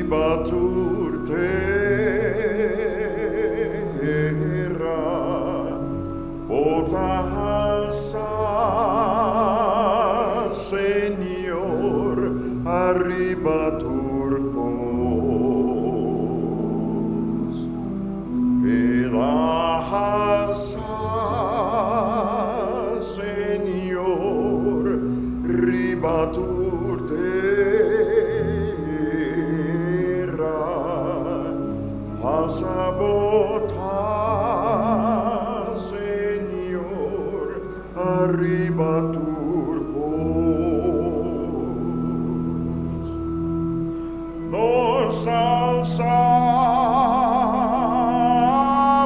Riba tur tera Bo ta halsa, Señor, ariba tur kos. Keda halsa, Señor, riba tur tera. Halsa bo ta, Señor, ariba tur kos. Nos alsa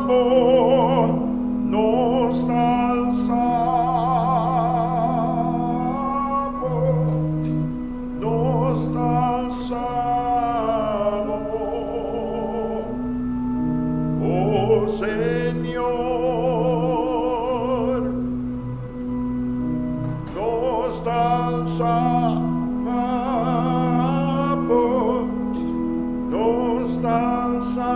bo, nos ta alsa bo, nos ta alsa bo, o Señor. Nos ta alsa bo, nos ta alsa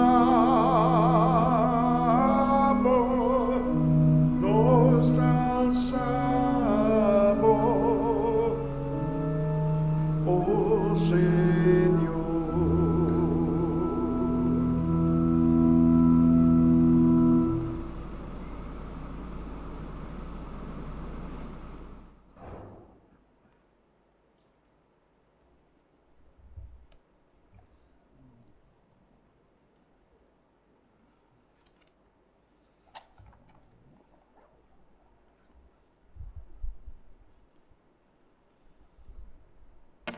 bo, nos ta alsa bo, o Señor.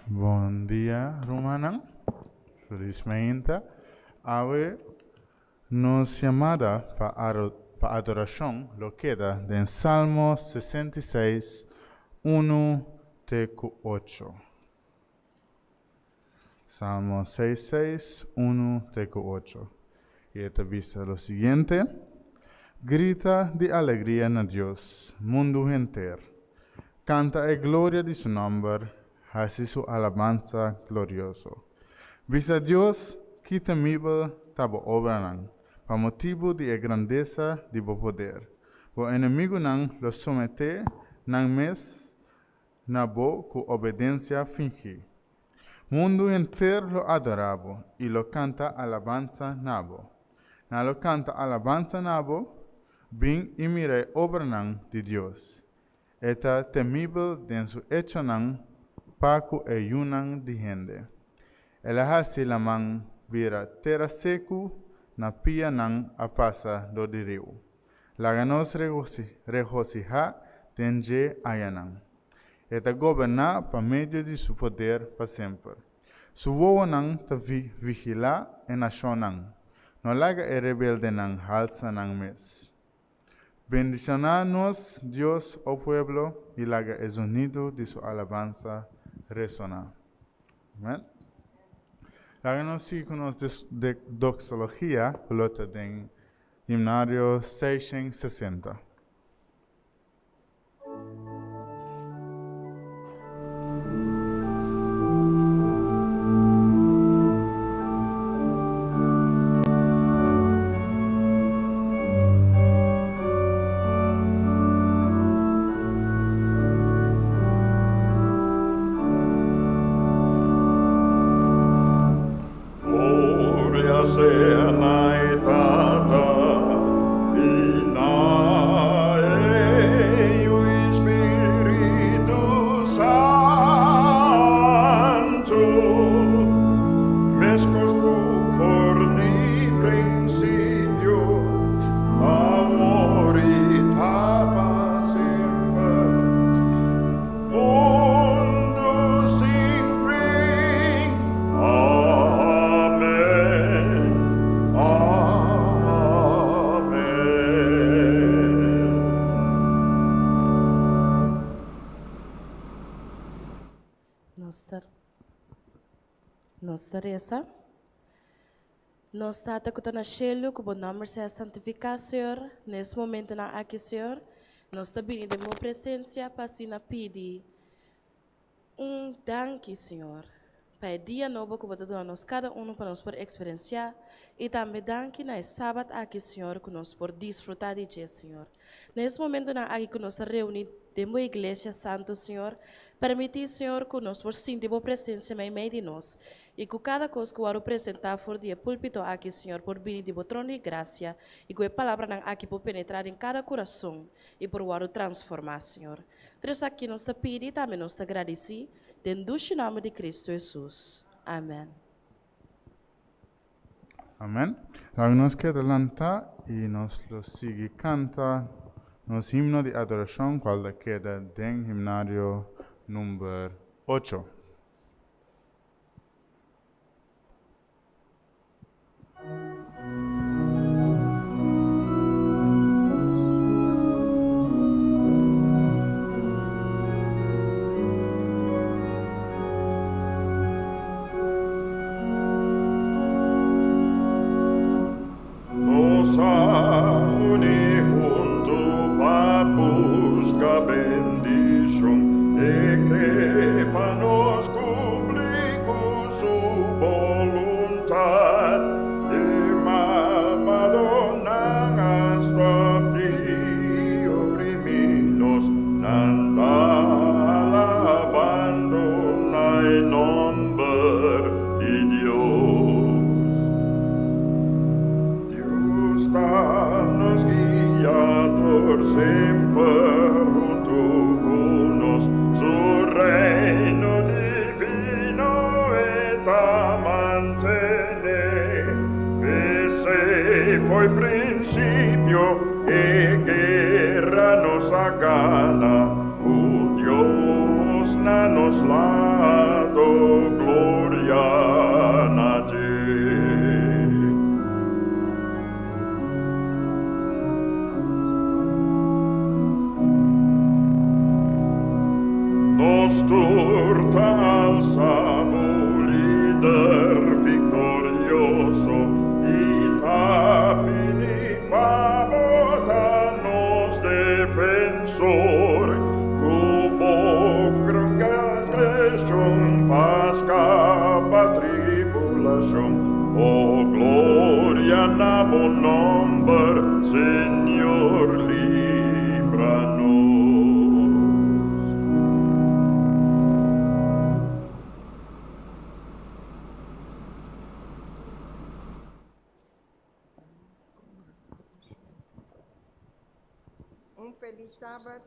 Bon dia rumannan, felis mainta. Awe Nos yamada pa pa adorashon lo keda den Salmo 66, unu te ku ocho. Salmo seis seis, unu te ku ocho. I e ta bisa lo siguiente, Grita di alegria na Dios, mundu henter. Kanta e gloria di su nòmber, hasi su alabansa glorioso. Bisa Dios, Ki temibel ta bo obranan, pa motibu di e grandesa di bo poder. Bo enemigunan lo someté nan mes na bo ku obedensia fingí. Mundu henter lo adorá bo i lo kanta alabansa na bo. Nan lo kanta alabansa na bo, Bin i mira e obranan di Dios. E ta temibel den su echonan pa ku e yunan di hende. El a hasi laman bira tera seku, na pia nan a pasa dor di riu. Laga nos regosihá den dje ayanan. E ta goberná pa medio di su poder pa semper. Su wowonan ta vigilá e nashonnan. No laga e rebeldenan halsa nan mes. Bendishoná nos Dios, o pueblo, i laga e zonido di su alabansa resoná. Amèn. Laga nos sigui ku nos doxologia ku lo ta den Himnario 660. Gloria sea na e Tata, i na e Yu i Spiritu Santu, meskos ku for di prinsipio, awor i ta pa semper. Mundu sin fin. Amen. Amen. Nos ta Nos ta resa. Nos Tata ku ta na shelu, ku bo nòmber sea santifiká, Señor. Na es momentunan aki, Señor, nos ta bini den bo presensia pa asina pidi un danki, Señor, pa. pa e dia nobo ku Bo ta duna nos kada unu pa nos por eksperensiá i tambe danki na e Sabat aki, Señor, ku nos por disfrutá di dje, Señor. Na es momentonan aki ku nos ta reuní den Bo iglesia santu, Señor, permití, Señor, ku nos por sinti Bo presensia meimei di nos i ku kada kos ku wòrdu presentá for di e púlpito aki, Señor, por bini di Bo trono di grasia i ku e palabranan aki por penetrá den kada kurason i por wòrdu transformá, Señor. Tur esaki nos ta pidi i tambe nos ta gradisí den dushi nòmber di Kristu Hesus. Amèn. Amèn. Laga nos keda lantá i nos lo sigui kanta nos himno di adorashon kual ta keda den himnario number ocho. Nos a uni huntu pa buska bendishon, e ke pa nos kumpli ku su boluntat. E malbadonan a stòp di oprimí nos, nan ta alabando na e nòmber di Dios. Dios ta nos guiador semper huntu ku nos, su reino divino e ta mantené. P'esei fo'i prinsipio e guera nos a gana, ku Dios na nos lado, gloria na dje. Nos tur ta alsa bo lider viktorioso i ta pidi pa bo ta nos defensor. Ku bo kreshon pa skapa tribulashon. O gloria na bo nomber, Señor libra nos. Un felis sabat.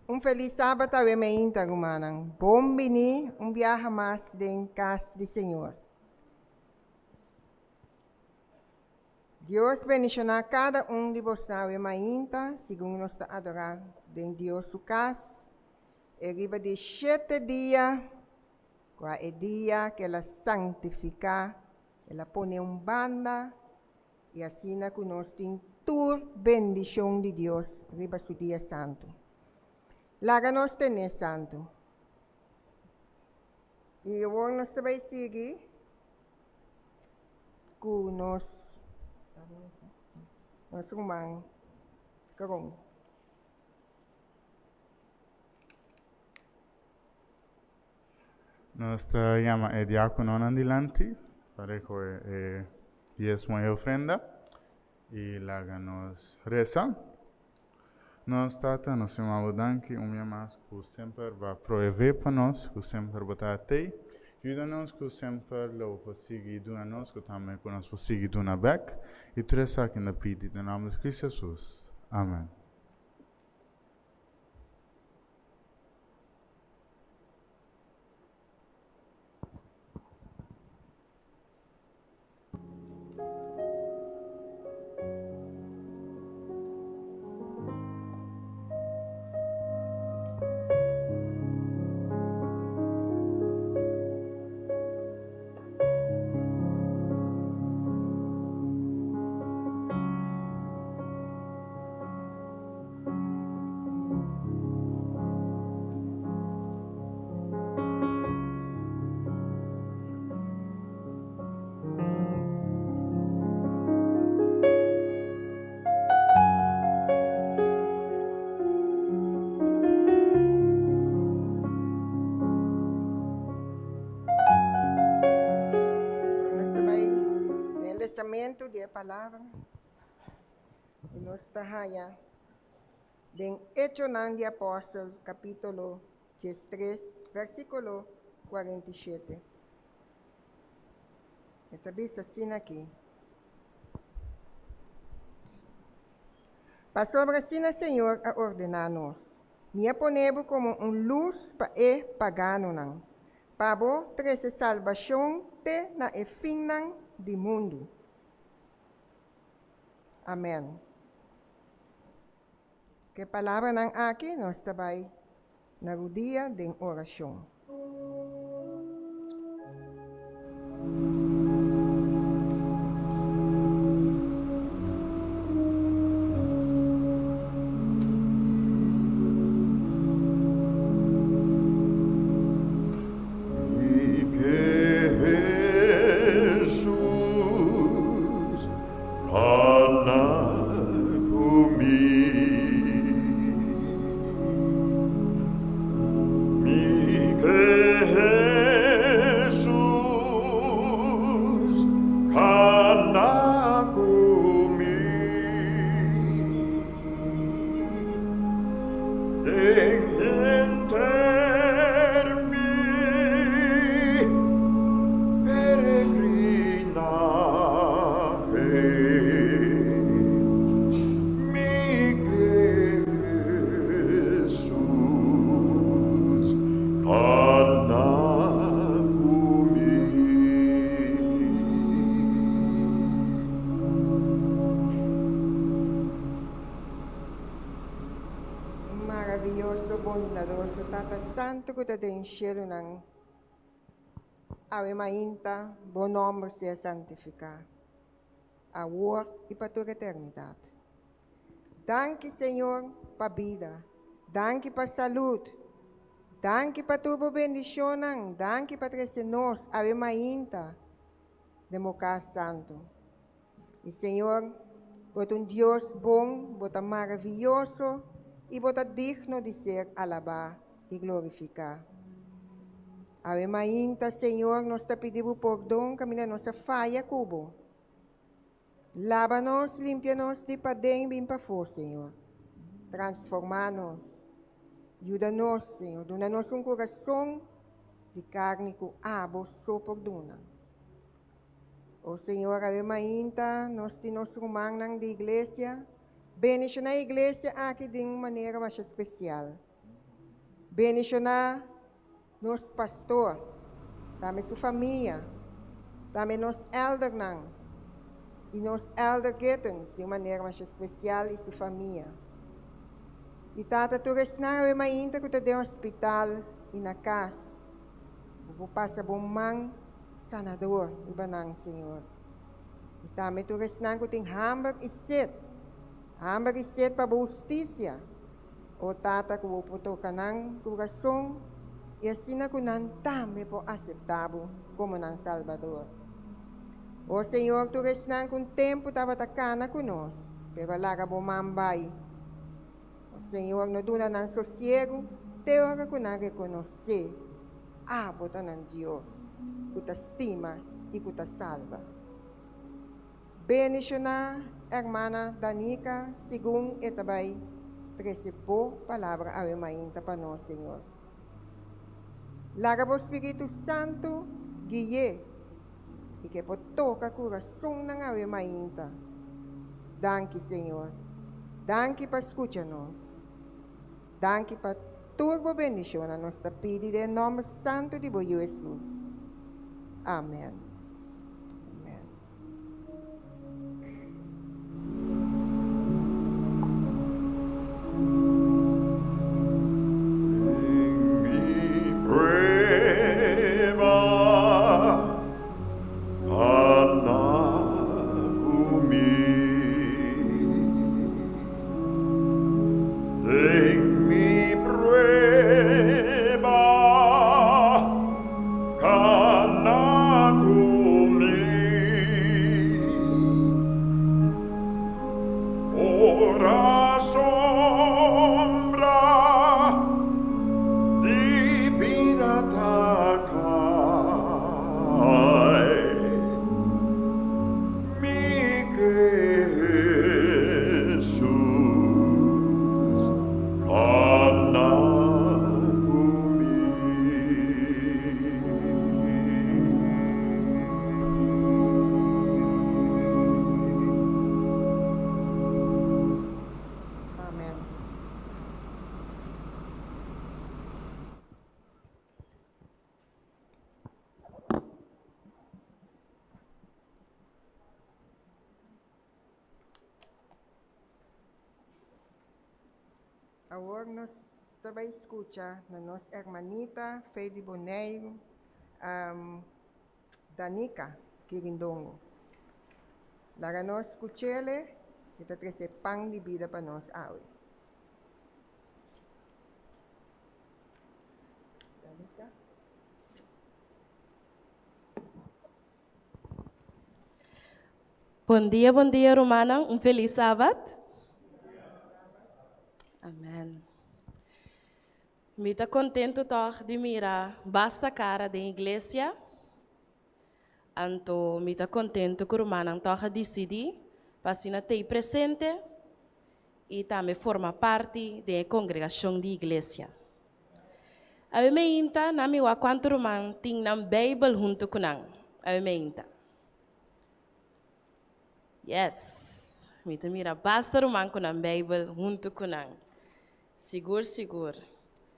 Un felis sabat awe meinta, rumannan. Bon bini un biaha mas den kas di Señor. Dios bendishoná kada un di bosnan awe mainta, segun nos ta adorá den Dios su kas. E riba di shete dia, kua e dia ku el a santifiká, el a pone un banda I asina ku nos tin tur bendishon di Dios riba su dia santu. Laga nos ten'é santu. I awor nos ta bai sigui ku nos nos ruman Karon. Nos ta yama e diákononan dilanti pa rekohe e diesmo i ofrenda i laga nos resa. Nos Tata, nos yama bo danki un bia mas ku semper bo a proveé pa nos, ku semper bo ta atei. Yuda nos ku semper lo bo por sigui duna nos, ku tambe ku nos por sigui duna bèk. I tur esaki no pidi den nòmber di Kristu Hesus. Amèn. lesamentu di e palabra ku nos ta haña den Echonan di Apòstel kapítulo diestres versíkulo 47. E ta bisa asina aki. Pasobra asina Señor a ordená nos, Mi a pone bo komo un lus pa e paganonan, pa bo trese salbashon te na e finnan di mundu. Amèn. Ku e palabranan aki nos ta bai na rudia den orashon. Mi Hesus kana ku mi. Mi ke Hesus kana ku mi. Den henter mi peregrinahe. Mi ke Hesus kana ku mi. Maraviyoso, bondadoso Tata Santu ku ta den shelunan, awe mainta Bo nomber sea santifiká, awor i pa tur eternidat. Danki Señor pa bida, danki pa salud, danki pa tur Bo bendishonnan, danki pa trese nos awe mainta den Bo kas santu. I Señor, Bo ta un Dios bon, Bo ta maraviyoso i Bo ta digno di ser alabá i glorifiká. Awe mainta, Señor, nos ta pidi Bo pordon kaminda nos a faya ku Bo. Laba nos, limpia nos di paden bin pafó, Señor. Transformá nos. Yuda nos, Señor. Duna nos un kurason di karni ku Abo so por duna. O Señor, awe mainta nos tin nos rumannan di iglesia. Bendishoná e iglesia aki den un manera masha spesial. Bendishoná nos pastor, tambe su famia, tambe nos eldernan i nos elder Gittens di un manera masha spesial i su famia. I Tata tur esnan awe mainta ku ta den hospital i na kas, bo por pasa bo man sanador riba nan, Señor. I tambe tur esnan ku tin hamber i set, hamber i set pa bo hustisia, O Tata, ku Bo por toka nan kurason i asina ku nan tambe por aseptá Bo komo nan Salbador. O Señor, tur esnan ku un tempu tabata kana ku nos, pero a laga Bo man bai, o Señor, no duna nan sosiegu te ora ku nan rekonosé Abo ta nan Dios ku ta stima i ku ta salba. Bendishoná hermana Danica segun e ta bai trese bo palabra awe mainta pa nos, Señor. Laga bo Spiritu Santu gui'é i ke por toka kurasonnan awe mainta. Danki, Señor. Danki pa skucha nos. Danki pa tur bo bendishonnan. Nos ta pidi den e nòmber santu di bo Yu Hesus. Amen. Amen. Den mi prueba kana ku mi. Den mi prueba kana ku. Awor nos ta bai skucha na nos hermanita Fe di Boneiru, Danica Kirindongo. Laga nos skuch'ele, e ta trese pan di bida pa nos awe. Danica. Bon dia, bon dia rumannan, un felis sabat. Amen. Mi ta contento toch di mira basta cara den iglesia. Anto mi ta contento cu rumannan toch a dicidi pa asina tei presente y tambe forma parti den e congregacion di iglesia. Awe meinta nan mi wak cuanto ruman tin nan Bijbel hunto cu nan. Awe meinta. Yes, mi ta mira basta ruman cu nan Bijbel hunto cu nan. Sigur sigur,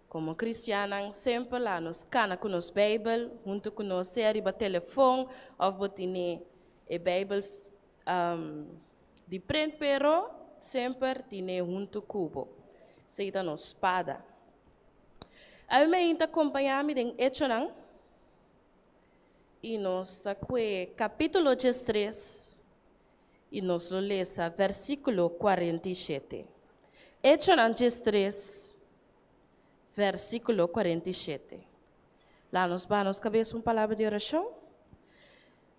como cristiannan semper la nos cana cu nos Bijbel hunto cu nos sea riba telefon of bo tine e Bijbel di print pero semper tine hunto cu bo. Esey ta nos spada. Awe mi ta compaña mi den Echonan y nos ta cue capitulo diestres y nos lo lesa versiculo 47. Echonan 13, versiculo 47. La nos baha nos cabes un palabra di oracion.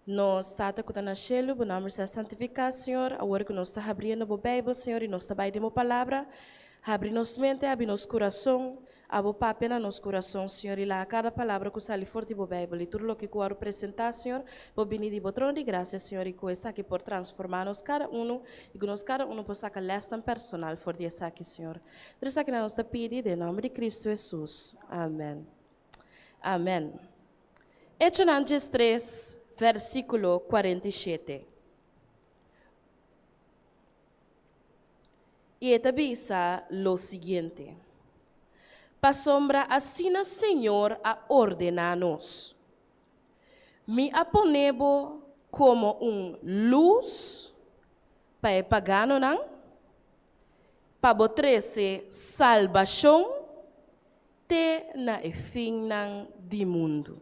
Nos Tata cu ta na cielo, bo nomber sea santifica, Señor. Awor cu nos ta habriendo bo Bijbel, Señor, y nos ta bay den bo palabra, habri nos mente, habri nos curason, Abo papia na nos curason, Señor, y laga cada palabra cu sali for di bo Bijbel y tur loke cu wòrdu presentá, Señor, por bini di bo trono di gracia, Señor, y cu esaki por transformá nos cada uno y cu nos cada uno por saca lesnan personal for di esaki, Señor. Tur esakinan nos ta pidi den nomber di Cristo Jesus. Amen. Amen. Echonan 13, versiculo 47. I e ta bisa lo siguiente, Pasobra asina Señor a ordená nos, Mi a pone bo komo un lus pa e paganonan, pa bo trese salbashon te na e finnan di mundu.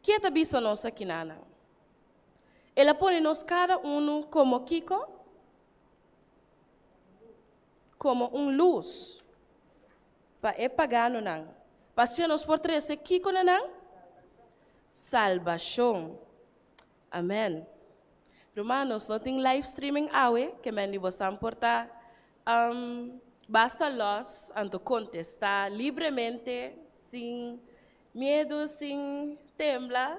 Ke ta bisa nos akinanan? El a pone nos kada unu komo kiko? Komo un lus pa e paganonan, pa asina nos por trese kiko na nan? Salbashon. Amen. Ruman, nos no tin live streaming awe, ke men di bosan por ta basta los anto kontestá libremente sin miedu, sin tembla.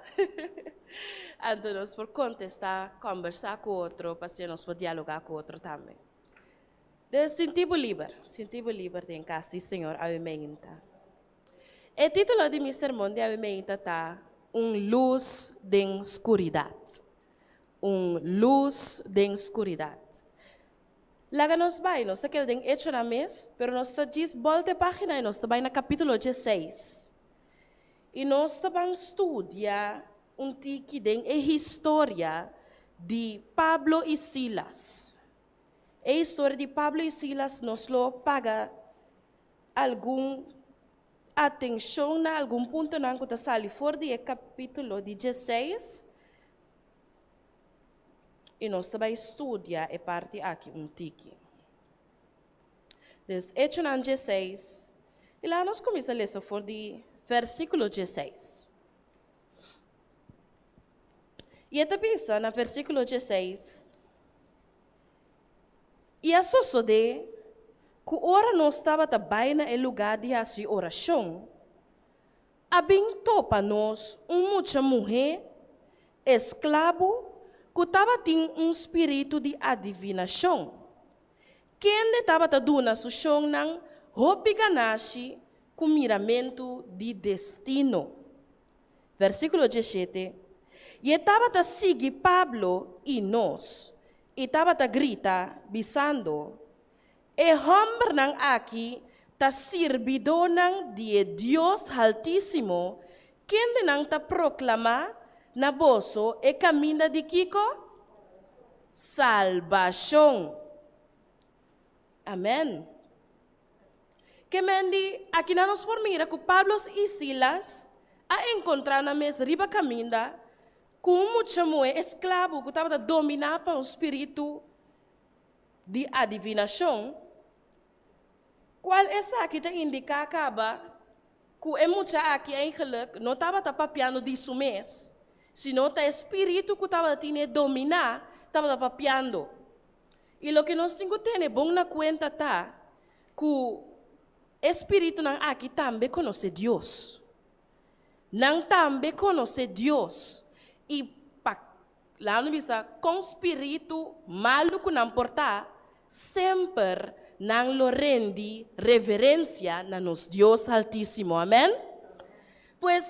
Anto nos por kontestá, kòmbersá ku otro, pa asina nos por dialogá ku otro tambe. Dus sinti bo liber, sinti bo liber den kas di Señor awe meinta. E título di mi sermon di awe meinta ta Un lus den skuridat. Un lus den skuridat. Laga nos bai, nos ta keda den Echonan mes, pero nos ta djis bòlta e página i nos ta bai na kapítulo dieseis. I nos ta ban studia un tiki den e historia di Pablo i Silas. E historia di Pablo i Silas nos lo paga algun atenshon na algun puntonan ku ta sali for di e kapítulo di dieseis i nos ta bai studia e parti aki un tiki. Dus Echonan dieseis, i laga nos kuminsá lesa for di versíkulo dieseis. I e ta bisa na versíkulo dieseis, I a sosodé ku ora nos tabata bai na e lugá di hasi orashon, a bin topa nos un mucha muhé esklabu ku tabatin un spiritu di adivinashon, kende tabata duna su shonnan hopi ganashi ku miramentu di destino. Versíkulo diesshete, I e tabata sigui Pablo i nos, i tabata grita, bisando, E hòmbernan aki ta sirbidónan di e Dios Haltísimo, kendenan ta proklamá na boso e kaminda di kiko? Salbashon. Amèn. Ke men di, akinan nos por mira ku Pablo i Silas a enkontrá nan mes riba kaminda ku un mucha muhé esklabu ku tabata dominá pa un spiritu di adivinashon, kual esaki ta indiká kaba ku e mucha aki eigenlik no tabata papiando di su mes, sino ta e spiritu ku tabata tine dominá tabata papiando. I loke nos tin ku tene bon na kuenta ta ku e spiritunan aki tambe konosé Dios. Nan tambe konosé Dios i pa laga nos bisa kon spiritu malu ku nan por ta, semper nan lo rendi reverensia na nos Dios Haltísimo. Amèn? Pues,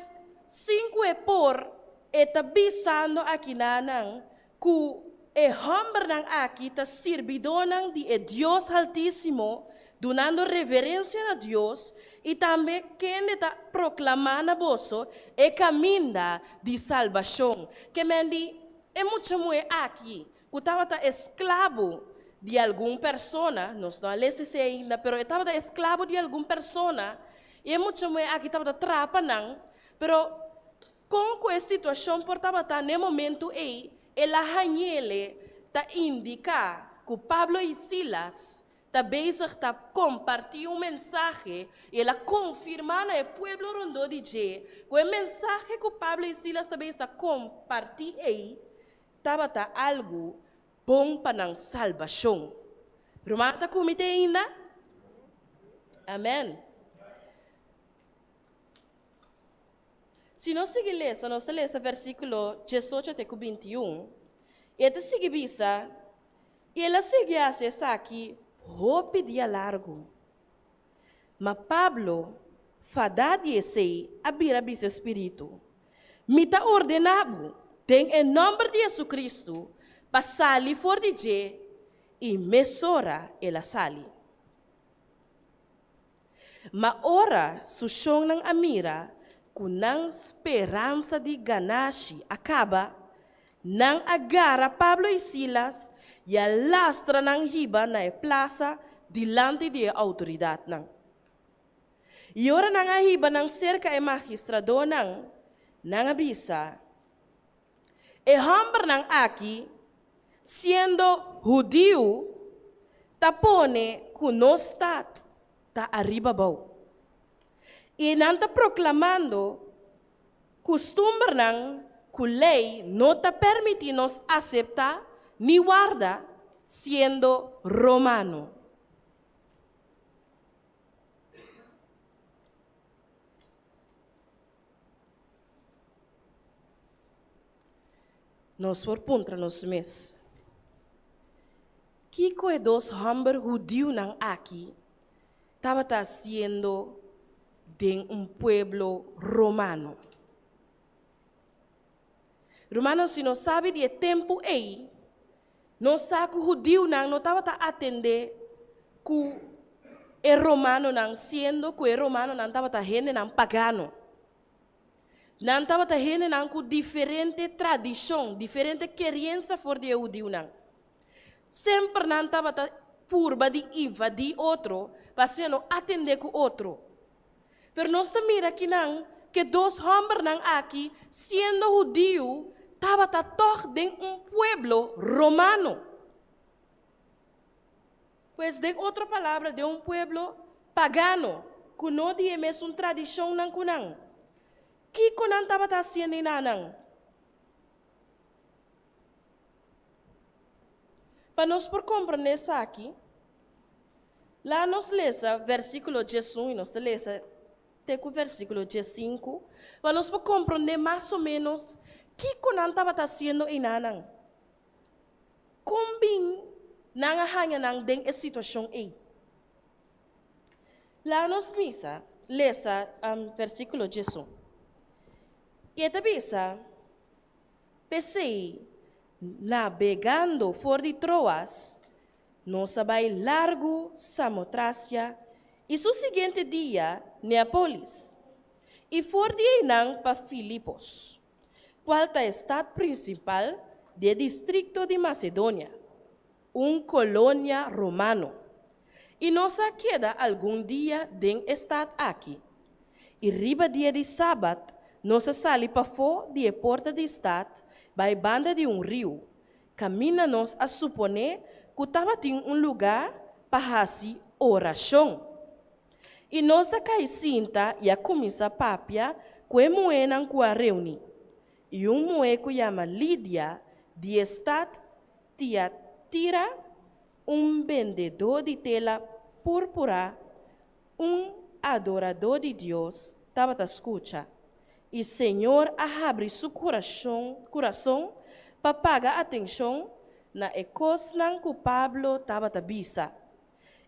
sin ku e por, e ta bisando akinanan Ku e hòmbernan aki ta sirbidónan di e Dios Haltísimo, dunando reverensia na Dios, i tambe kende ta proklamá na boso e kaminda di salbashon. Ke men di e mucha muhé aki, ku tabata esklabo di algun persona, nos no a lesa esei ainda, pero e tabata esklabo di algun persona, i e mucha muhé aki tabata trapa nan, pero Kon ku e situashon por tabata n'e momentu ei, el a hañ'ele ta indiká ku Pablo i Silas ta bezig ta kompartí un mensahe i el a konfirmá na e pueblo rondó di dje ku e mensahe ku Pablo i Silas ta bezig ta kompartí ei tabata algu bon pa nan salbashon. Ruman ta ku mi te ainda? Amèn. Si nos sigui lesa, nos ta lesa versíkulo diesocho te ku bintiun, i e ta sigui bisa, I el a sigui hasi esaki hopi dia largu. Ma Pablo, fadá di esei, a bira bisa e spiritu, Mi ta ordená bo, den e nòmber di Jesucristo, pa sali for di dje, i mesora el a sali. Ma ora su shonnan a mira ku nan speransa di ganashi a kaba, nan a gara Pablo i Silas i a lastra nan hiba na e plasa dilanti di e outoridatnan. I ora nan a hiba nan serka e magistradónan, nan a bisa, E hòmbernan aki, siendo hudiu, ta pone ku nos stat ta ariba bou. I nan ta proklamando kustumbernan ku lei no ta permití nos aseptá ni warda, siendo romano. Nos por puntra nos mes, Kiko e dos hòmber hudiunan aki tabata hasiendo den un pueblo romano? Rumannan, si nos sabi di e tempu ei, nos sa ku hudiunan no tabata atendé ku e romanonan, siendo ku e romanonan tabata hendenan pagano. Nan tabata hendenan ku diferente tradishon, diferente keriensa for di e hudiunan. Semper nan tabata purba di invadí otro pa asina no atendé ku otro. Pero nos ta mira kinan ku e dos hòmbernan aki, siendo hudiu, tabata tòg den un pueblo romano. Pues, den otro palabra, den un pueblo pagano ku no di e mesun tradishonnan ku nan. Kiko nan tabata hasiendo enanan? Pa nos por komprendé esaki, laga nos lesa versíkulo diesun i nos ta lesa te ku versíkulo diesinku pa nos por komprendé mas o ménos kiko nan tabata hasiendo enanan. Kon bin nan a haña nan den e situashon ei? Laga nos misa lesa versíkulo diesun. I e ta bisa, P'esei, nabegando for di Troas, nos a bai largu Samotrasia i su siguiente dia Neapolis, i for di einan pa Filipos. kual ta e stat prinsipal di e distrikto di Masedonia, un kolonia romano. I nos a keda algun dia den e stat aki. I riba dia di sabat nos a sali pafó di e porta di stat bai banda di un riu, kaminda nos a suponé ku tabatin un lugá pa hasi orashon. I nos a kai sinta i a kuminsá papia ku e muhénan ku a reuní. I un muhé ku yama Lidia di e stat Tiatira, un bendedó di tela púrpura, un adoradó di Dios, tabata skucha. I Señor a habri su kurashon, kurason pa paga atenshon na e kosnan ku Pablo tabata bisa.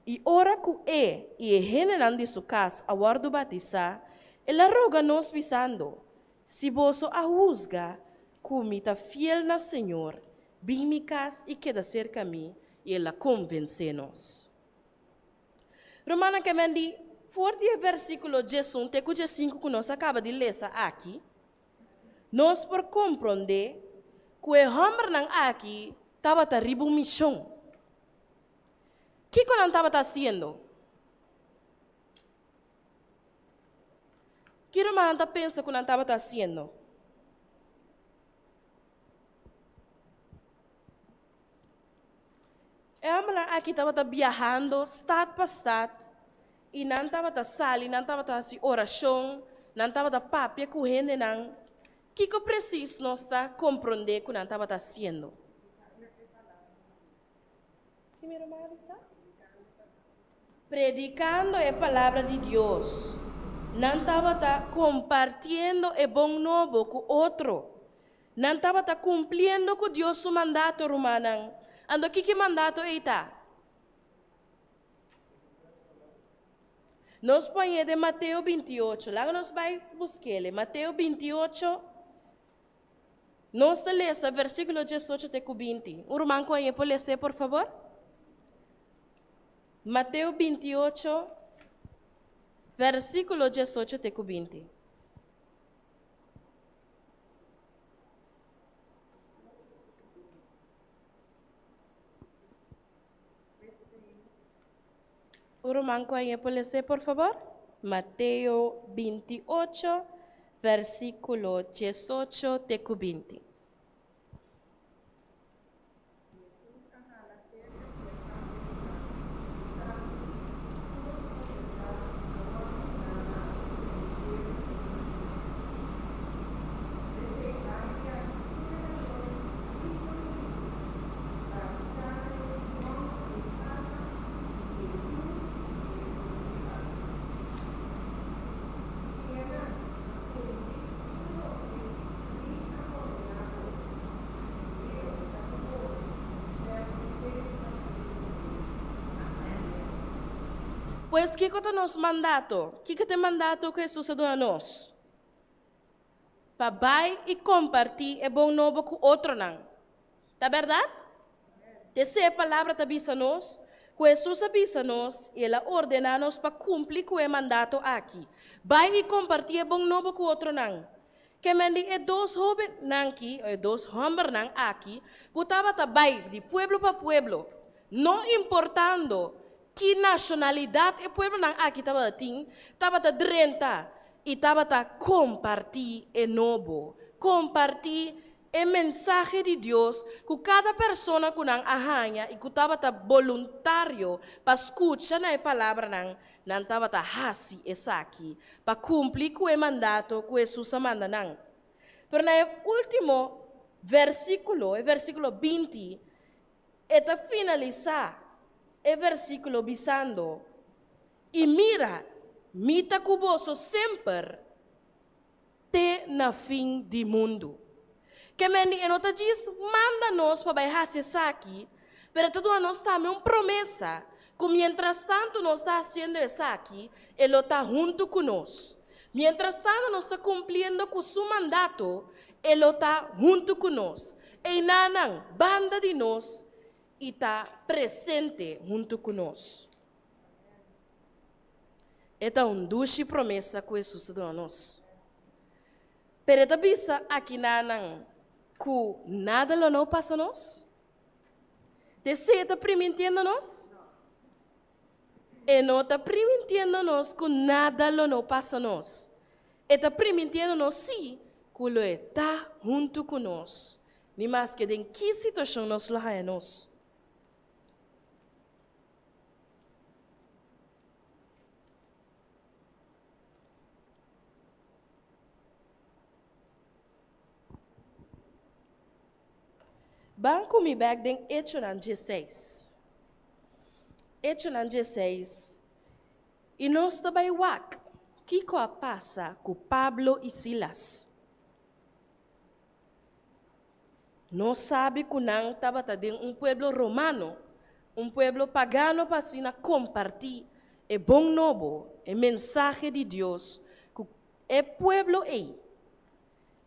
I ora ku e i e hendenan di su kas a wòrdu batisá, el a roga nos bisando, Si boso a husga ku mi ta fiel na Señor, bin mi kas i keda serka mi, i el a konvensé nos. Rumannan ke men di, for di e versíkulo diesun te ku diesinku ku nos a kaba di lesa aki, nos por komprondé ku e hòmbernan aki tabata riba un mishon. Kiko nan tabata hasiendo? Ki rumannan ta pensa ku nan tabata hasiendo? E hòmbernan aki tabata biahando stat pa stat i nan tabata sali, nan tabata hasi orashon, nan tabata papia ku hendenan. Kiko presis nos ta komprondé ku nan tabata hasiendo? Ki mi ruman a bisa? Predikando e palabra di Dios. Nan tabata kompartiendo e bon nobo ku otro. Nan tabata kumpliendo ku Dios su mandato, rumannan. Anto kiko e mandato ei ta? Nos pon den Mateo 28. Laga nos bai busk'é. Mateo 28. Nos ta lesa versíkulo 18 te ku 20. Un ruman ku por lesa, por fabor? Mateo 28, versíkulo 18 te ku 20. Un ruman ku por lesa, por fabor? Mateo 28, versíkulo 18 te ku 20. Pues kiko ta nos mandato? Kiko ta e mandato ku Hesus a duna nos? Pa bai i kompartí e bon nobo ku otronan. Ta bèrdat? Esei e palabra ta bisa nos, ku Hesus a bisa nos i el a ordená nos pa kumpli ku e mandato aki, Bai i kompartí e bon nobo ku otronan. Ke men di e dos hóbennan aki, e dos hòmbernan aki, ku tabata bai di pueblo pa pueblo, no importando ki nashonalidat e pueblonan aki tabatin, tabata drenta i tabata kompartí e nobo, kompartí e mensahe di Dios ku kada persona ku nan a haña i ku tabata boluntario pa skucha na e palabranan, nan tabata hasi esaki pa kumpli ku e mandato ku Hesus a manda nan. Pero na e último versíkulo, e versíkulo 20, e ta finalisá e versíkulo bisando, I mira, mi ta ku boso semper te na fin di mundu. Ke men di e no ta djis manda nos pa bai hasi esaki, pero e ta duna nos tambe un promesa ku mientrastantu nos ta hasiendo esaki, e lo ta huntu ku nos. Mientrastantu nos ta kumpliendo ku su mandato, e lo ta huntu ku nos. Einanan, banda di nos i ta presente huntu ku nos. E ta un dushi promesa ku Hesus ta duna nos. Pero e ta bisa akinanan ku nada lo no pasa nos? Ta esei e ta primintiendo nos? E no ta primintiendo nos ku nada lo no pasa nos. E ta primintiendo nos sí ku lo e ta huntu ku nos, ni maske den ki situashon nos lo haña nos. Ban ku mi bèk den Echonan dieseis. Echonan dieseis, i nos ta bai wak kiko a pasa ku Pablo i Silas. Nos sabi ku nan tabata den un pueblo romano, un pueblo pagano pa asina kompartí e bon nobo, e mensahe di Dios ku e pueblo ei.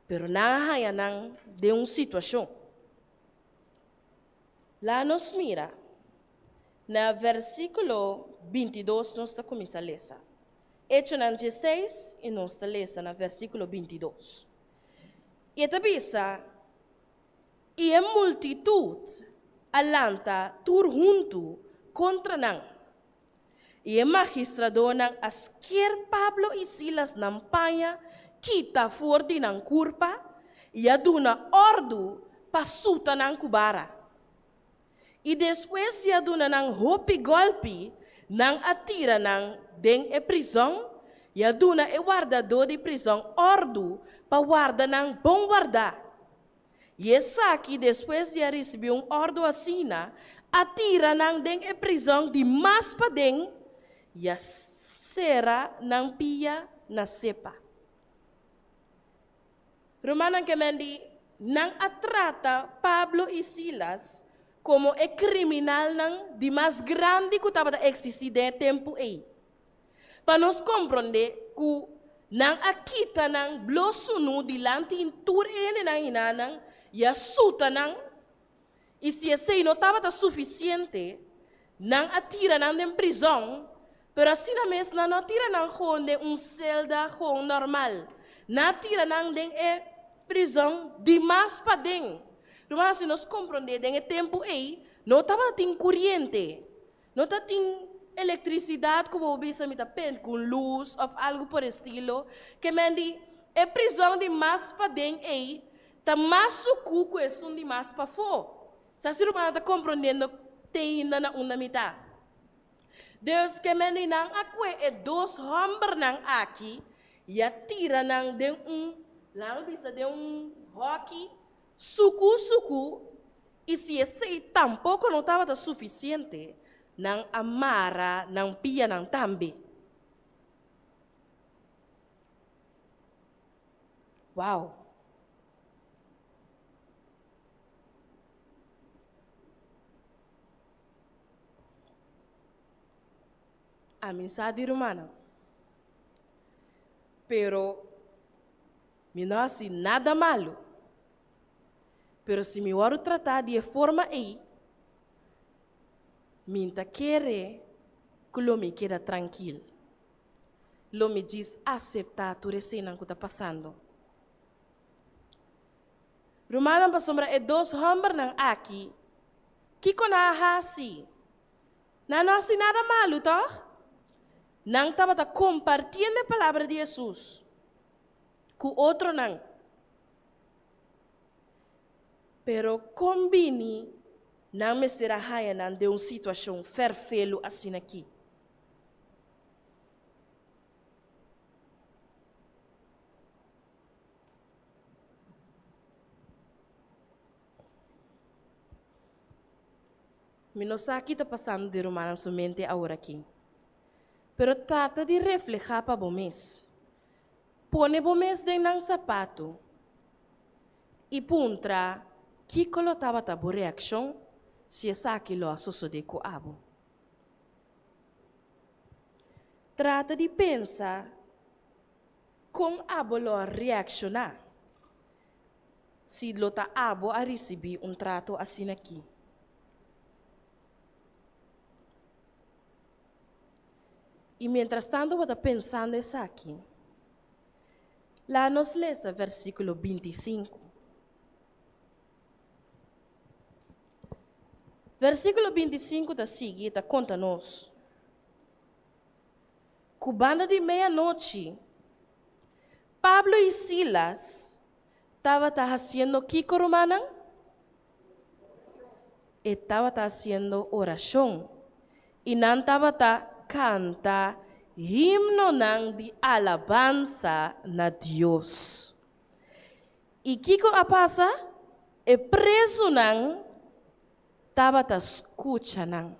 Pero nan a haña nan den un situashon. Laga nos mira na versíkulo bintidos nos ta kuminsá lesa. Echonan diesseis i nos ta lesa na versíkulo bintidos. I e ta bisa, I e multitut a lanta tur huntu kontra nan, i e magistradónan a sker Pablo i Silas nan paña kita for di nan kurpa i a duna òrdu pa suta nan ku bara. I despues di a duna nan hopi gòlpi, nan a tira nan den e prizòn i a duna e wardadó di prizòn òrdu pa warda nan bon wardá. I esaki, despues di a risibí un òrdu asina, a tira nan den e prizòn di mas paden i a sera nan pia na sepa. Rumannan ke men di, nan a trata Pablo i Silas komo e kriminalnan di mas grandi ku tabata eksistí den e tempu ei. Pa nos komprondé ku nan a kita nan blo sunú dilanti in tur e hendenan hinanan i a suta nan, i si esei no tabata sufisiente, nan a tira nan den prizòn, pero asina mes nan no a tira nan gewoon den un selda gewoon normal, nan a tira nan den e prizòn di mas paden. Ruman, si nos komprondé, den e tempu ei no tabatin kuriente, No ta tin elektrisidat ku bo bisa mi ta pent ku un lus òf algu por estilo. Ke men di e prizòn di mas paden ei ta mas sukú ku esun di mas pafó. Sa si rumannan ta komprondiendo te ainda na unda mi ta. Dus ke men di nan a kue e dos hòmbernan aki i a tira nan den un, laga mi bisa den un hòki sukú sukú I si esei tampoko no tabata sufisiente, nan a mara nan pianan tambe. Wow! Ami sa di rumannan, pero mi no a hasi nada malu. Pero si mi wòrdu tratá di e forma ei, mi ta kere ku lo mi keda trankil. Lo mi djis aseptá tur eseinan ku ta pasando. Rumannan, pasobra e dos hòmbernan aki, kiko nan a hasi? Nan no a hasi nada malu, tòg? Nan tabata kompartiendo e palabra di Hesus ku otronan. Pero kon bini nan mester a haña nan den un situashon fèrfelu asin'akí? Mi no sa ki ta pasando den rumannan su mente aworakí, pero trata di reflehá pa bo mes. Pone bo mes den nan sapatu i puntra kiko lo tabata bo reakshon si esaki lo a sosodé ku abo. Trata di pensa kon abo lo a reakshoná si lo ta abo a risibí un trato asin'akí. I mientrastantu bo ta pensando esaki, Laga nos lesa versíkulo 25. Versíkulo 25 ta sigui ta konta nos ku banda di meianochi Pablo i Silas tabata hasiendo kiko, rumannan? E tabata hasiendo orashon i nan tabata kanta himnonan di alabansa na Dios. I kiko a pasa? E prezunan tabata skucha nan.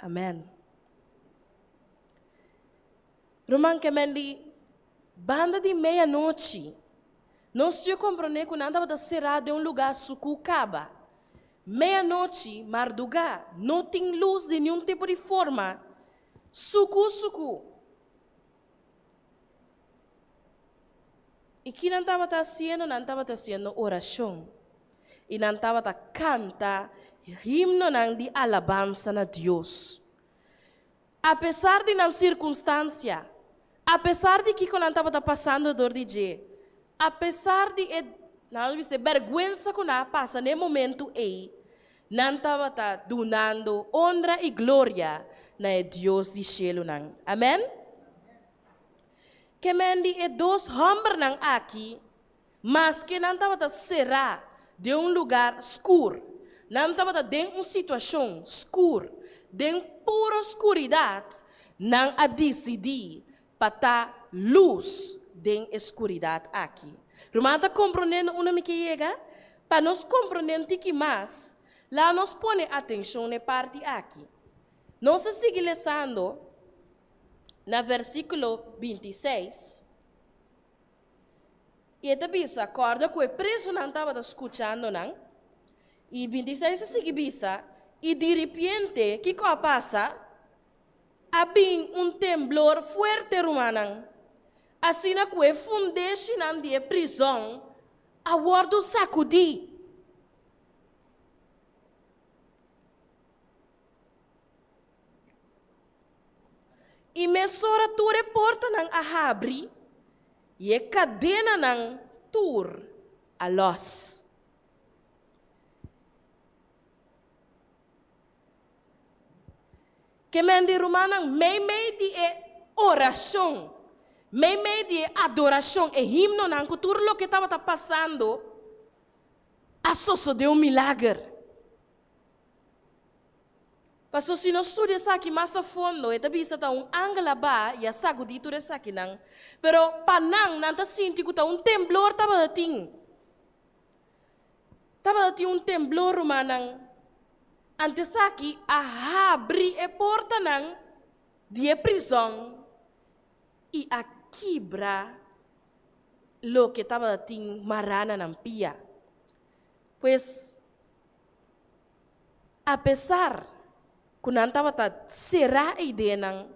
Amen. Ruman Kemendi, banda di meianochi, nos tin komprondé ku nan tabata será den un lugá sukú kaba. Meianochi, mardugá, no tin lus di niun tipo di forma, sukú sukú. I ki nan tabata hasiendo? Nan tabata hasiendo orashon. I nan tabata kanta himnonan di alabansa na Dios. Apesar di nan sirkunstansia, apesar di kiko nan tabata pasando dor di dje, apesar di e, nan lo bisa, e bèrgwensa ku nan a pasa na e momentu ei, nan tabata dunando onra i gloria na e Dios di shelunan. Amèn? Ke men di e dos hòmbernan aki, maske nan tabata será den un lugar skur, nan tabata den un situashon skur, den puro skuridat, nan a disidí pa ta lus den e skuridat aki. Ruman ta komprondé na unda mi ke yega? Pa nos komprondé un tiki mas, laga nos pone atenshon na e parti aki. Nos ta sigui lesando na versíkulo 26, i e ta bisa, Kòrda ku e prezunan tabata skuchando nan. I 26 ta sigui bisa, I diripiente, kiko a pasa? A bin un temblor fuerte, rumannan, asina ku e fundeshinan di e prizòn a wòrdu sakudí. I mesora tur e portanan a habri i e kadenanan tur a lòs. Ke men di rumannan, meimei di e orashon, meimei di e adorashon, e himnonan ku tur loke tabata pasando, a sosodé un milager. Paso si nos studia esaki mas a fondo, e ta bisa ta un angel a baha i a sagudí tur esakinan. Pero pa nan, nan ta sinti ku ta un temblor tabata tin. Tabata tin un temblor, rumannan. Anto esaki a habri e portanan di e prizòn i a kibra loke tabata tin mará na nan pia. Pues, Apesar ku nan tabata será e ideanan,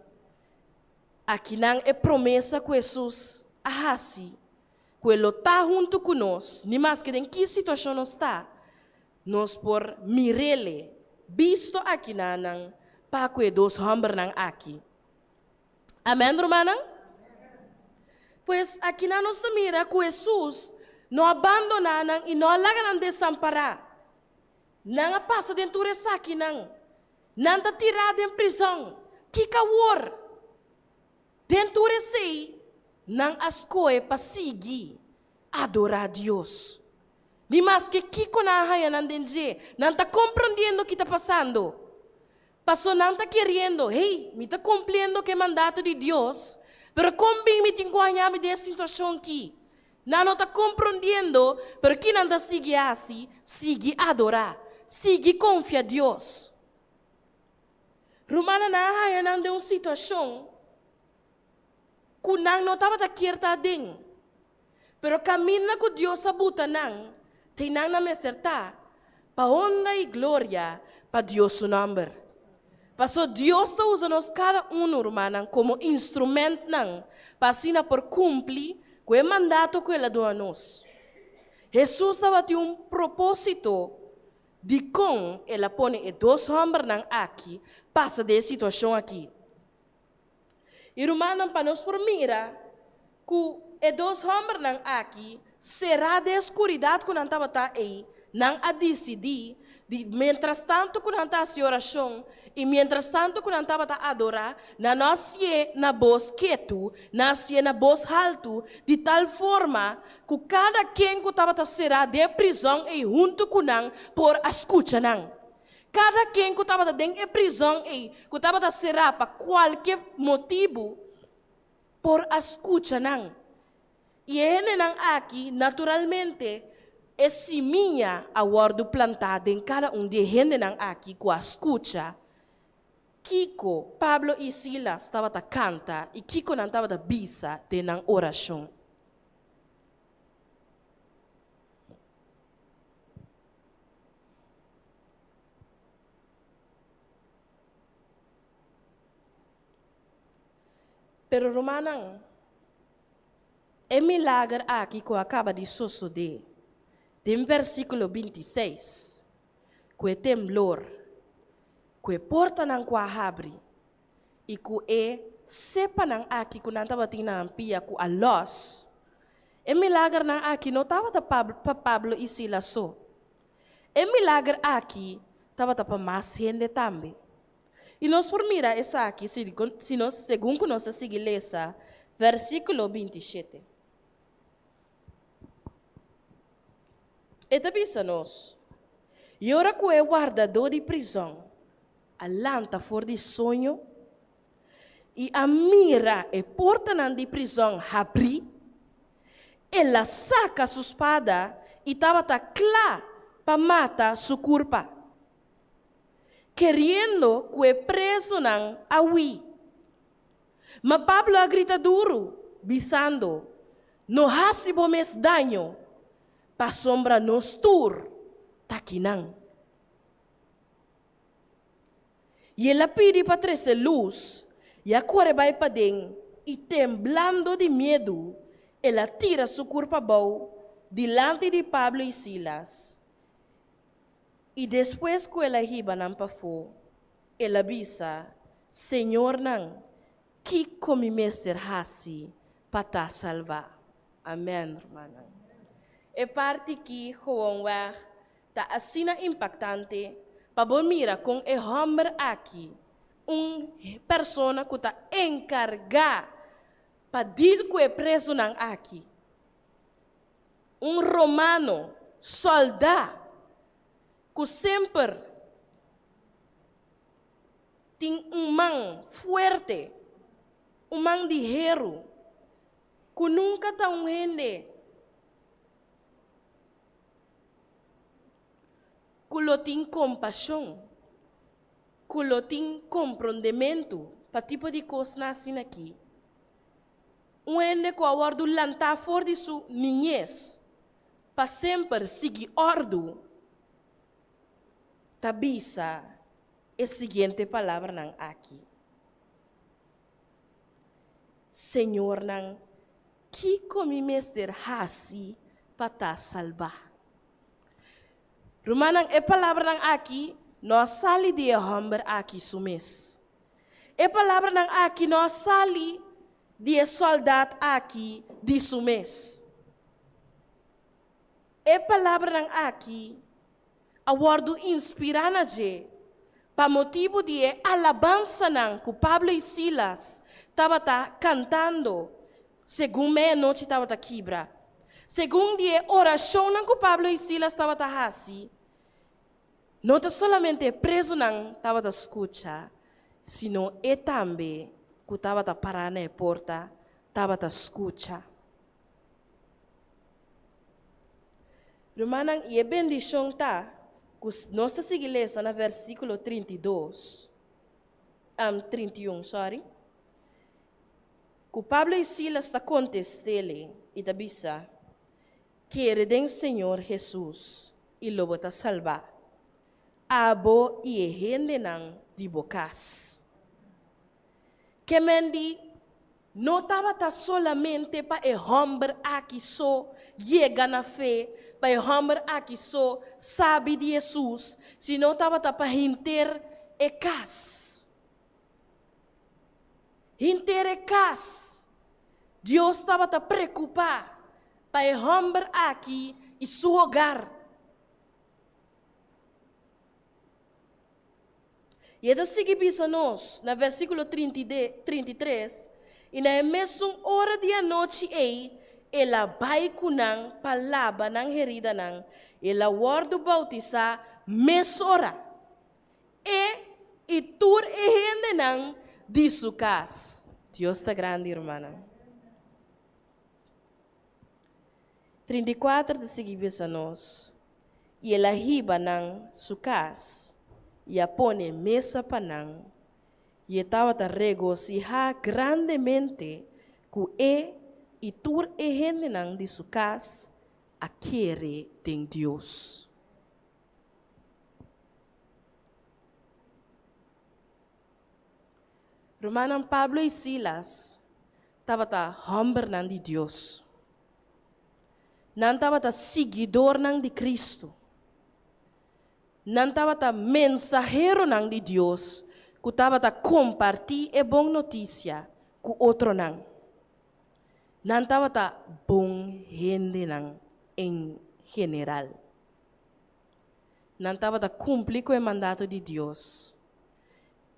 akinan e promesa ku Hesus a hasi ku e lo ta huntu ku nos, ni maske den ki situashon nos ta, nos por mir'Ele bisto akinanan pa ku e dos hòmbernan aki. Amèn, rumannan? Pues, akinan nos ta mira ku Hesus no a bandoná nan i no a laga nan desampará. Nan a pasa den tur esakinan. Nan ta tirá den prizòn. Kiko awor? Den tur esei, nan a skohe pa sigui adorá Dios. Ni maske kiko nan a haña nan den dje, nan ta komprondiendo ki ta pasando. Paso nan ta keriendo, Hey, mi ta kumpliendo ku e mandato di Dios, pero kon bin mi tin ku haña mi den e situashon ki? Nan no ta komprondiendo, pero ki nan ta sigui hasi? Sigui adorá, sigui konfia Dios. Rumannan, nan a haña nan den un situashon ku nan no tabata kier ta aden. Pero kaminda ku Dios a buta nan, te nan nan mester ta, pa honra i gloria pa Dios su nòmber. Paso Dios ta usa nos kada unu, rumannan, komo instrumentnan pa asina por kumpli ku e mandato ku el a duna nos. Hesus tabatin un propósito dikon el a pone e dos hòmbernan aki pasa den e situashon aki. I rumannan, pa nos por mira ku e dos hòmbernan aki, será den e skuridat ku nan tabata ei, nan a disidí di mientrastantu ku nan ta hasi orashon i mientrastantu ku nan tabata adorá, nan no a hasié na bos ketu, nan a hasié na bos haltu, di tal forma ku kada ken ku tabata será den e prizòn ei huntu ku nan por a skucha nan. Kada ken ku tabata den e prizòn ei, ku tabata será pa kualke motibu, por a skucha nan. I e hendenan aki, naturalmente, e simia a wòrdu plantá den kada un di e hendenan aki ku a skucha kiko Pablo i Silas tabata kanta i kiko nan tabata bisa den nan orashon. Pero rumannan, e milager aki ku a kaba di sosodé den versíkulo bintiseis, ku e temblor, ku e portanan ku a habri i ku e sepanan aki ku nan tabatin na nan pia ku a lòs, e milagernan aki no tabata pa Pablo i Silas so. E milager aki tabata pa mas hende tambe. I nos por mira esaki si nos segun ku nos ta sigui lesa versíkulo 27. E ta bisa nos, I ora ku e wardadó di prizòn a lanta for di soño i a mira e portanan di prizòn habrí, el a saka su spada i tabata kla pa mata su kurpa. Keriendo ku e prezunan a hui. Ma Pablo a grita duru, bisando, No hasi bo mes daño, pasobra nos tur ta kinan. I el a pidi pa trese lus, i a kore bai paden, i temblando di miedu, el a tira su kurpa abou dilanti di Pablo i Silas. I despues ku el a hiba nan pafó, el a bisa, Señornan, kiko mi mester hasi pa ta salbá? Amèn, rumannan. E parti ki gewoonweg ta asina impaktante pa bo mira kon e hòmber aki, un persona ku ta enkargá pa dil ku e prezunan aki, un romano sòldá ku semper tin un man fuerte, un man di heru, ku nunka ta un hende ku lo tin kompashon, ku lo tin komprondementu pa tipo di kosnan asina aki. Un hende ku a wòrdu lantá for di su niñes pa semper sigui òrdu, ta bisa e siguiente palabranan aki, Señornan, kiko mi mester hasi pa ta salbá? Rumannan, e palabranan aki no a sali di e hòmber aki su mes. E palabranan aki no a sali di e sòldat aki di su mes. E palabranan aki a wòrdu inspirá na dje pa motibu di e alabansanan ku Pablo i Silas tabata kantando segun meianochi tabata kibra. Segun di e orashonnan ku Pablo i Silas tabata hasi, No ta solamente e prezunan tabata skucha, sino e tambe ku tabata pará na e porta tabata skucha. Rumannan, i e bendishon ta ku nos ta sigui lesa na versíkulo 32, 31, sòri, ku Pablo i Silas ta kontest'é i ta bisa, Kere den Señor Hesus i lo bo ta salbá, abo i e hendenan di bo kas. Kemendi no tabata solamente pa e hòmber aki so yega na fe, pa e hòmber aki so sabi di Hesus, sino tabata pa henter e kas. Henter e kas. Dios tabata preokupá pa e hòmber aki i su hogar. I e ta sigui bisa nos na versíkulo 33, I na e mesun ora di anochi ei el a bai ku nan pa laba nan heridanan, el a wòrdu boutisá mesora, e i tur e hendenan di su kas. Dios ta grandi, rumannan. 34 ta sigui bisa nos, I el a hiba nan su kas i a pone mesa pa nan, i e tabata regosihá grandemente ku e i tur e hendenan di su kas a kere den Dios. Rumannan Pablo i Silas tabata hòmbernan di Dios. Nan tabata siguidornan di Kristu. Nan tabata mensaheronan di Dios ku tabata kompartí e bon notisia ku otronan. Nan tabata bon hendenan en general. Nan tabata kumpli ku e mandato di Dios.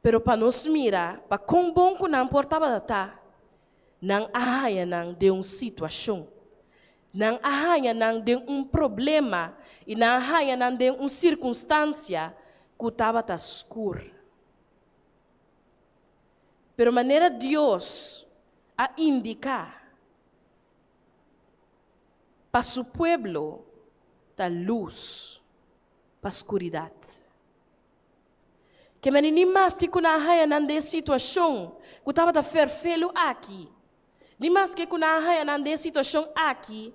Pero pa nos mira pa kon bon ku nan por tabata ta, nan a haña nan den un situashon. Nan a haña nan den un problema i nan a haña nan den un sirkunstansia ku tabata skur. Pero manera Dios a indiká pa su pueblo ta lus pa skuridat. Ke meni ni maske ku nan a haña nan den e situashon ku tabata ferfelu aki, ni maske ku nan a haña nan den e situashon aki,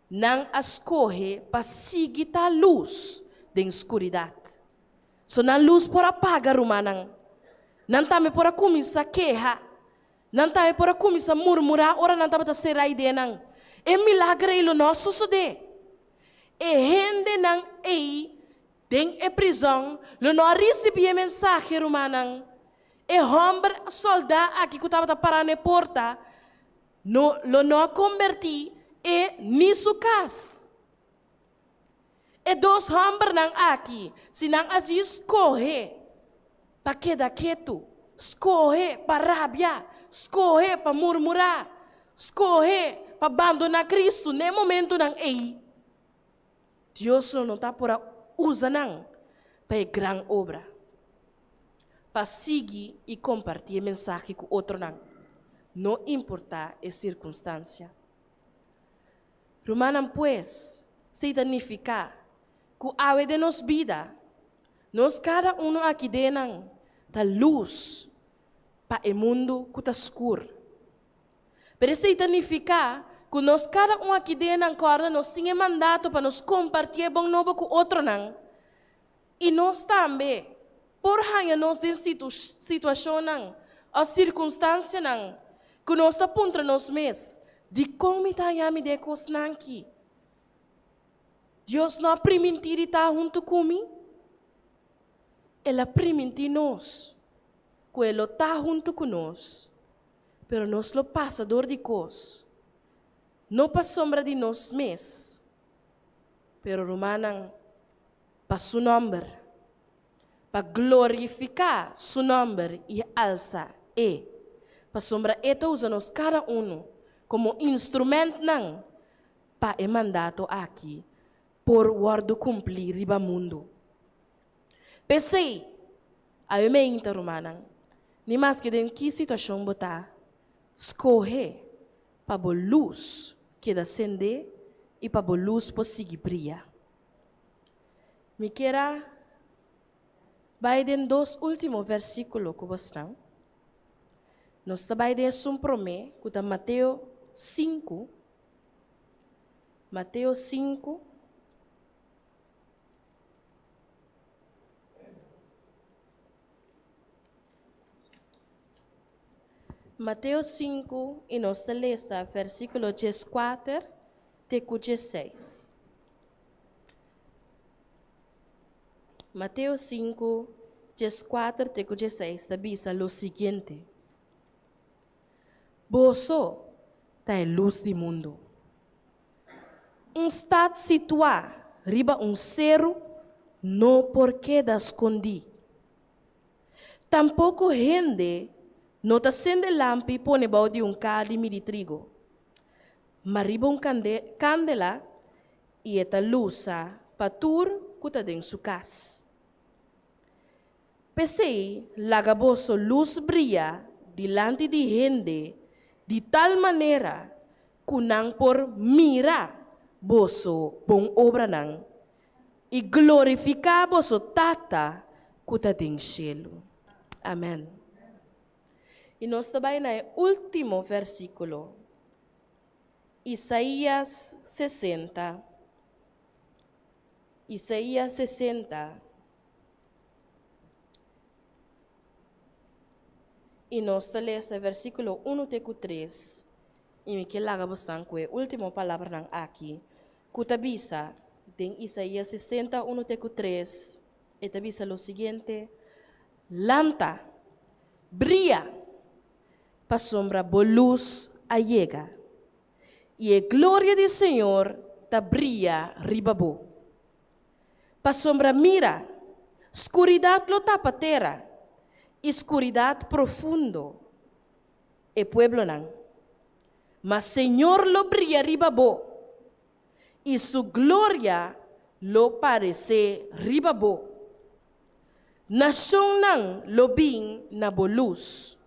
nan a skohe pa sigui ta lus den skuridat. So nan lus por a paga, rumannan. Nan tambe por a kuminsá keha. Nan tambe por a kuminsá murmurá ora nan tabata será ideanan. E milager ei lo no a sosodé. E hendenan ei Den e prizòn lo no a risibí e mensahe, rumannan. E hòmber sòldá aki ku tabata pará na e porta no lo no a kombertí e ni su kas. E dos hòmbernan aki, si nan a djis skohe pa keda ketu, skohe pa rabia, skohe pa murmurá, skohe pa bandoná Kristu na e momentunan ei, Dios lo no ta por a usa nan pa e gran obra, pa sigui i kompartí e mensahe ku otronan, no importá e sirkunstansia. Rumannan, pues, esei ta nifiká ku awe den nos bida, nos kada unu aki den nan ta lus pa e mundu ku ta skur. Pero esei ta nifiká ku nos kada un aki den nan kòrda nos tin e mandato pa nos kompartí e bon nobo ku otronan. I nos tambe por haña nos den situashonnan òf sirkunstansianan ku nos ta puntra nos mes, Dikon mi ta haña mi den e kosnan akí? Dios no a primintí di ta huntu ku mi? El a primintí nos ku e lo ta huntu ku nos. Pero nos lo pasa dor di kos, no pasobra di nos mes, pero rumannan, pa Su nòmber, pa glorifiká Su nòmber i alsa E, pasobra E ta usa nos kada unu komo instrumentnan pa e mandato aki por wòrdu kumplí riba mundu. P'esei, awe meinta, rumannan, ni maske den ki situashon bo ta, skohe pa bo lus keda sendé i pa bo lus por sigui bria. Mi kier a bai den dos último versíkulo ku bosnan. Nos ta bai den esun promé, ku ta Mateo sinku, Mateo sinku. Mateo 5 i nos ta lesa versíkulo 14 te ku 16. Mateo 5, 14 te ku 16 ta bisa lo siguiente. Boso ta e lus di mundu. Un stat situá riba un seru no por keda skondí. Tampoko hende no ta sende lampi pone bou di un kaha di midi trigo, ma riba un kandela i e ta lusa pa tur ku ta den su kas. P'esei, laga boso lus bria dilanti di hende di tal manera ku nan por mira boso bon obranan i glorifiká boso Tata ku ta den shelu. Amèn. I nos ta bai na e último versíkulo, Isaías 60. Isaías 60. I nos ta lesa e versíkulo unu te ku tres, i mi ke laga bosan ku e último palabranan aki, ku ta bisa, den Isaías 60, unu te ku tres, e ta bisa lo siguiente, Lanta, bria, pasobra bo lus a yega, i e gloria di Señor ta bria riba bo. Pasobra mira, skuridat lo tapa tera, i skuridat profundo e pueblonan. Ma Señor lo bria riba bo, i su gloria lo paresé riba bo. Nashonnan lo bin na bo lus,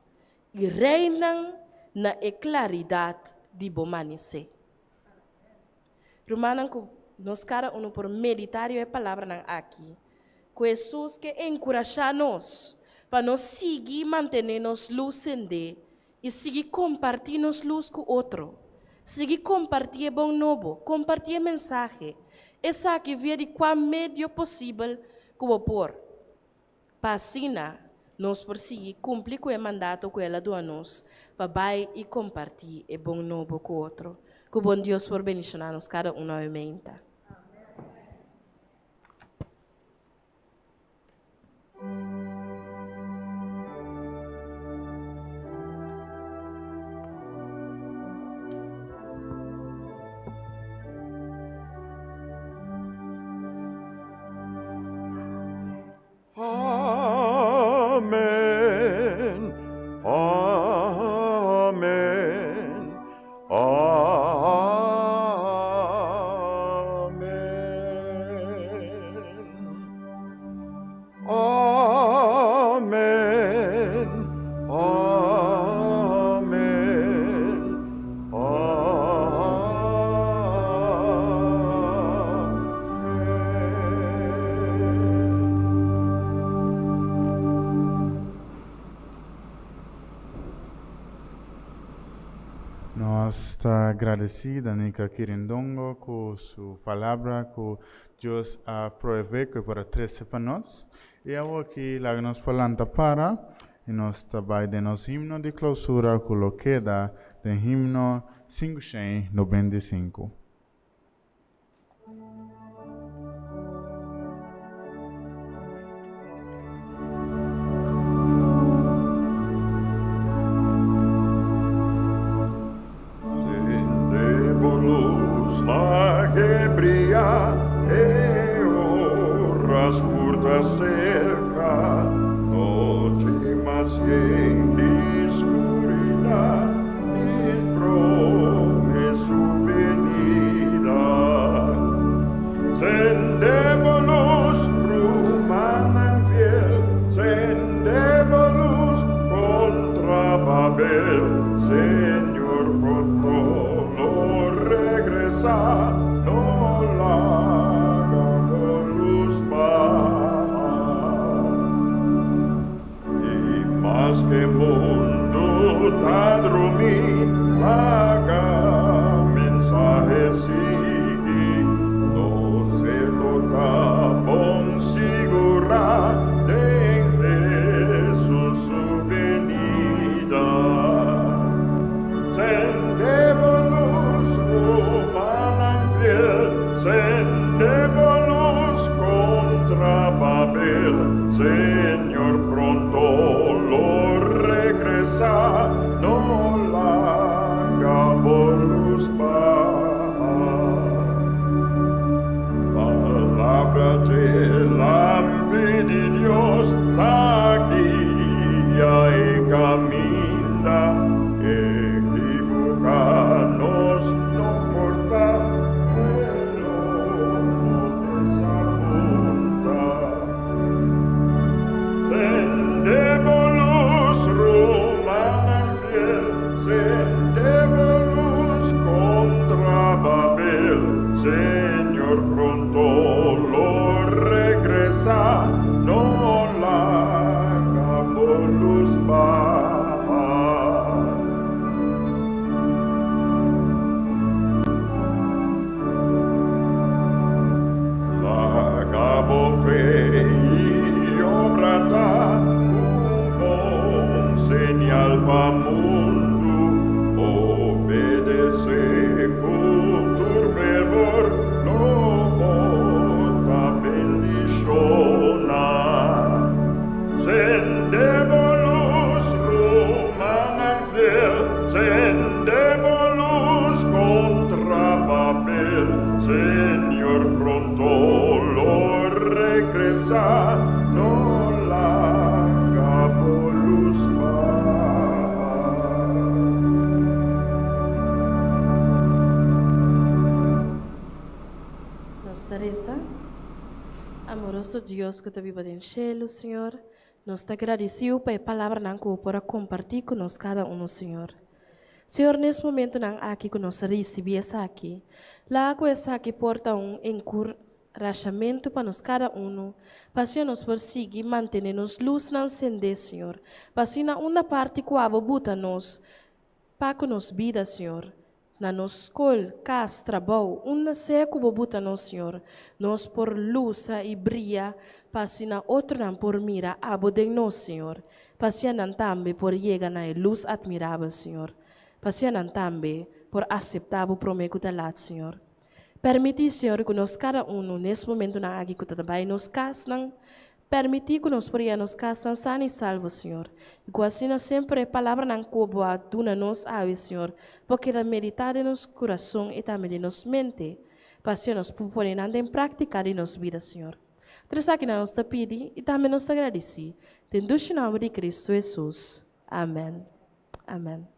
i reinan na e klaridat di bo manisé. Rumannan, ku nos kada unu por meditá riba e palabranan aki, ku Hesus ke enkurashá nos pa nos sigui mantené nos lus sendé i sigui kompartí nos lus ku otro. Sigui kompartí e bon nobo, kompartí e mensahe, esaki via di kua medio posibel ku bo por. Pa asina nos por sigui kumpli ku e mandato ku el a duna nos pa bai i kompartí e bon nobo ku otro. Ku bon Dios por bendishoná nos kada un nuevamente. Amen. Amen. Amen. Amen. Amen. Nos ta gradeci Danica Quirindongo cu su palabra cu Dios a proeve cu e por a trece pa nos. Y awoki laga nos por lanta para y nos ta bay den nos himno di clausura cu lo keda den himno 595. Señor pronto lo regresa, no la Señor pronto lo regresá, no laga bo lus baha. Laga bo fe i obra ta un bon señal pa mundu, obedesé ku tur fervor lo bo ta bendishoná. Sende bo lus, rumannan fiel, sende bo lus kontra Babel, Señor pronto lo regresá, no laga bo lus baha. Nos ta resa. Amoroso Dios ku ta biba den shelu, Señor, nos ta gradisiu pa e palabranan ku bo por a kompartí ku nos kada unu, Señor. Señor, nes momentunan aki ku nos a risibí esaki, laga ku esaki por ta un enkurashamentu pa nos kada unu, pa asina nos por sigui mantené nos lusnan sendé, Señor, pa asina unda parti ku abo buta nos pa ku nos bida, Señor, Na nos skol, kas, trabou, unda sea ku bo buta nos, Señor, nos por lusa i bria pa asina otronan por mira abo den nos, Señor, pa asina nan tambe por yega na e lus atmirabel, Señor, pa asina nan tambe por aseptá bo promé ku ta lat, Señor. Permití, Señor, ku nos kada unu nes momentunan aki ku ta ta bai nos kasnan, Permití ku nos por yega nos kasnan sano i salvo, Señor, i ku asina semper e palabranan ku Bo a duna nos awe, Señor, por keda meditá den nos kurason i tambe den nos mente, pa asina nos por pone nan den práktika den nos bida, Señor. Tur esakinan nos ta pidi i tambe nos ta gradisí, den dushi nòmber di Kristu Hesus. Amèn. Amèn.